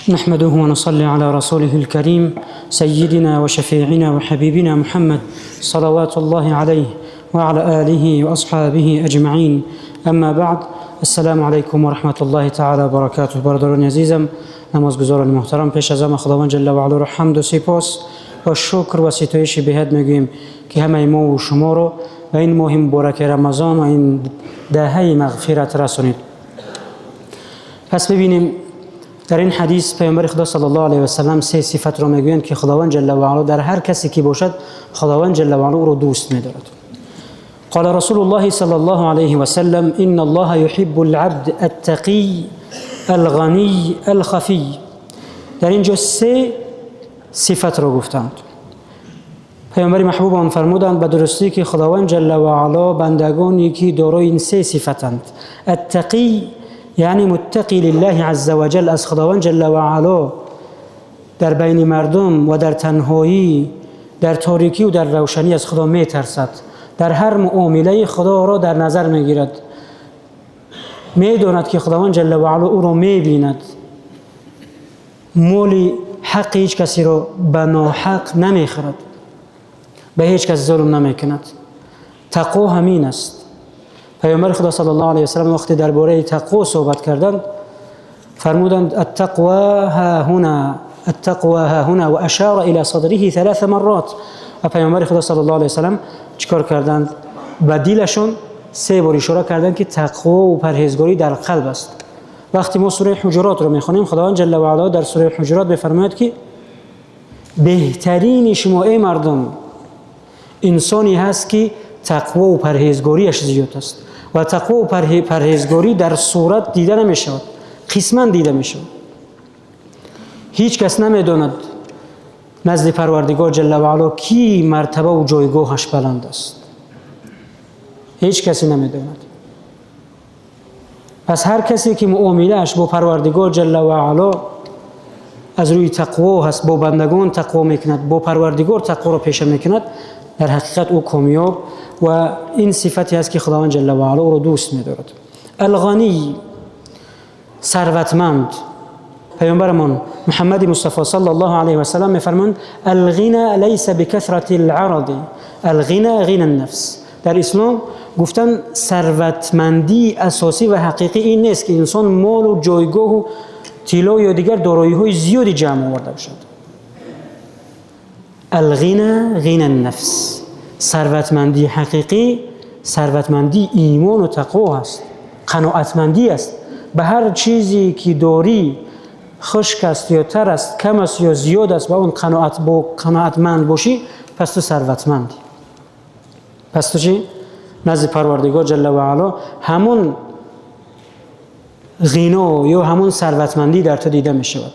نحمده ونصلي على رسوله الكريم سيدنا وشفيعنا وحبيبنا محمد صلوات الله عليه وعلى آله وأصحابه أجمعين. أما بعد، السلام علیکم و رحمت الله تعالی و برکاته. برادران عزیزم، نمازگزاران محترم، پیش از همه خداوند جل و علا را حمد و سپاس و شکر و ستایش بهت میگوییم که همه ما و شما رو به این ماه مبارک رمضان و این دهه مغفرت رسانید. پس ببینیم در این حدیث پیامبر خدا صلی الله علیه و سلم سه صفت را میگویند که خداوند جل و علا در هر کسی که باشد خداوند جل و علا او را دوست می‌دارد. قال رسول الله صلى الله عليه وسلم: إن الله يحب العبد التقي الغني الخفي. در اینجا سه صفت را گفتند. پیامبر محبوب آن فرمودند به درستی که خداوند جل و علا بندگانی که دارای این سه صفتند، التقی یعنی متقی لله عز وجل، از خداوند جل و علا در بین مردم و در تنهایی، در تاریکی و در روشنی از خدا میترسد، در هر معامله خدا را در نظر میگیرد، میداند که خداوند جل و علا او را میبیند، مال حق هیچ کسی را به ناحق نمیخورد، به هیچ کس ظلم نمیکند. تقوا همین است. پیامبر خدا صلی الله علیه و سلم وقتی درباره تقوا صحبت کردند فرمودند: التقوا ها هنا، التقوا ها هنا، و اشار الى صدره ثلاث مرات. و پیامبر خدا صلی الله علیه و سلم چیکار کردند؟ به دلشون سه بار اشاره کردند که تقوا و پرهیزگاری در قلب است. وقتی ما سوره حجرات رو میخوانیم، خداوند جل و علا در سوره حجرات بفرماید که بهترین شما ای مردم انسانی هست که تقوا و پرهیزگاریش زیاد است. و تقوا و پرهیزگاری در صورت دیده نمی شود، قسما دیده می شود. هیچ کس نمیداند نزد پروردگار جل و علا کی مرتبه و جایگاهش بلند است، هیچ کسی نمیداند. پس هر کسی که معامله‌اش با پروردگار جل و علا از روی تقوا هست، با بندگان تقوا میکند، با پروردگار تقوا را پیشه میکند، در حقیقت او کامیاب و این صفتی است که خداوند جل و علا او را دوست می‌دارد. الغنی، ثروتمند. پیامبرمان محمد مصطفی صلی الله علیه و سلم می‌فرمایند: الغنى ليس بكثرة العرض، الغنى غنى النفس. در اسلام گفتن ثروتمندی اساسی و حقیقی این نیست که انسان مال و جایگاه و طلا یا دیگر دارایی‌های زیادی جمع آورده باشد. الغنى غنى النفس، ثروتمندی حقیقی ثروتمندی ایمان و تقوا است، قناعتمندی است. به هر چیزی که داری، خشک است یا تر است، کم است یا زیاد است، با اون قناعت، با قناعتمند باشی، پس تو ثروتمندی. پس تو چی؟ نزد پروردگار جل و علا همون غنا یا همون ثروتمندی در تو دیده می شود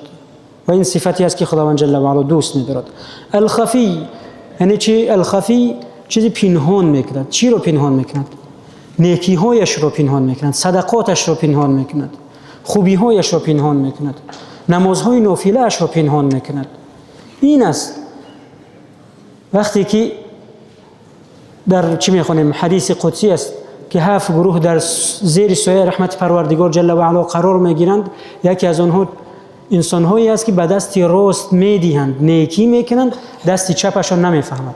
و این صفتی است که خداوند جل و علا دوست می‌دارد. الخفی یعنی چی؟ الخفی چیزی پنهان میکند. چی رو پنهان میکند؟ نیکی‌هایش رو پنهان میکند، صدقاتش رو پنهان میکند، خوبی‌هایش رو پنهان میکند، نمازهای نافله‌اش رو پنهان میکند. این است. وقتی که در چی میخوانیم؟ حدیث قدسی است که هفت گروه در زیر سایه رحمت پروردگار جل و علا قرار میگیرند. یکی از آنها انسانهایی است که به دست راست میدهند، نیکی میکنند، دست چپشان نمیفهمد.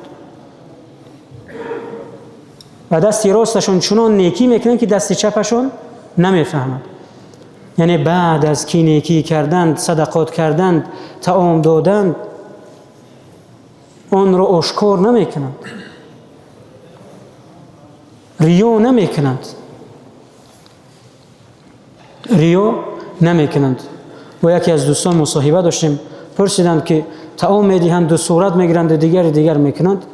و دست راستشان چنان نیکی میکنند که دست چپشان نمیفهمد. یعنی بعد از که نیکی کردند، صدقات کردند، طعام دادند، آن را آشکار نمیکنند، ریا نمیکنند، ریا نمیکنند. با یکی از دوستان مصاحبه داشتیم، پرسیدند که طعام میدهند و صورت میگیرند و دیگر میکنند.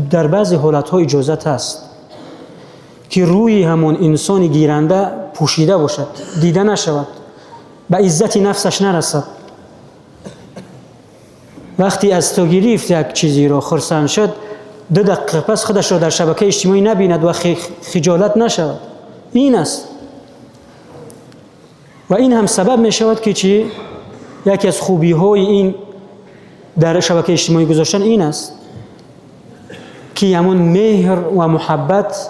در بعضی حالتها اجازت هست که روی همون انسان گیرنده پوشیده باشد، دیده نشود، به عزت نفسش نرسد. وقتی از تو گرفت یک چیزی رو خرسند شد، 2 دقیقه پس خودش را در شبکه اجتماعی نبیند و خجالت نشود. این است. و این هم سبب می شود که چی؟ یکی از خوبی های این در شبکه اجتماعی گذاشتن این است که همون مهر و محبت،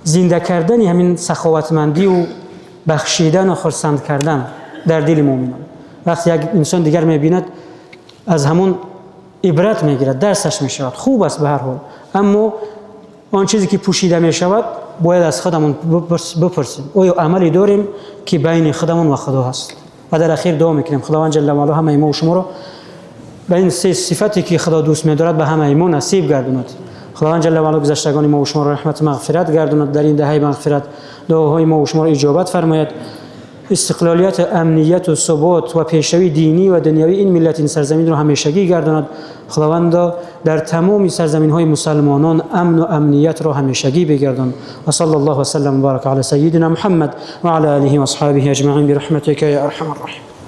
زنده کردن همین سخاوتمندی و بخشیدن و خرسند کردن. дар дили мӯъминон. Вақте як инсон дигар мебинад, аз ҳамон ибрат мегирад, дарсаш мешавад. Хуб аст ба ҳар ҳол, аммо он чизе ки пӯшида мешавад, бояд аз худамон бипурсем: оё амале дорем, ки байни худамон ва Худо ҳаст? Ва дар ахир дуо мекунем, Худованд ҷалла ҷалолаҳу ҳамаи мо ва шуморо ба ин се сифате, ки Худо дӯст медорад, ба ҳамаи мо насиб гардонад. Худованд ҷалла ҷалолаҳу гузаштагони мо ва шуморо раҳмат, мағфират гардонад. Дар ин даҳаи мағфират дуоҳои мо ва шуморо иҷобат фармояд. Истиқлолият, амният ва субот ва пешравии динӣ ва дунявии ин миллат, ин сарзаминро ҳамешагӣ гардонад. Худовандо, дар тамоми сарзаминҳои мусалмонон амну амниятро ҳамешагӣ бигардон. Ва салла Аллоҳу васаллам ва барака ала саййидина Муҳаммад ва ала олиҳи ва асҳобиҳи аҷмаин бирахматика я арҳамар роҳимин.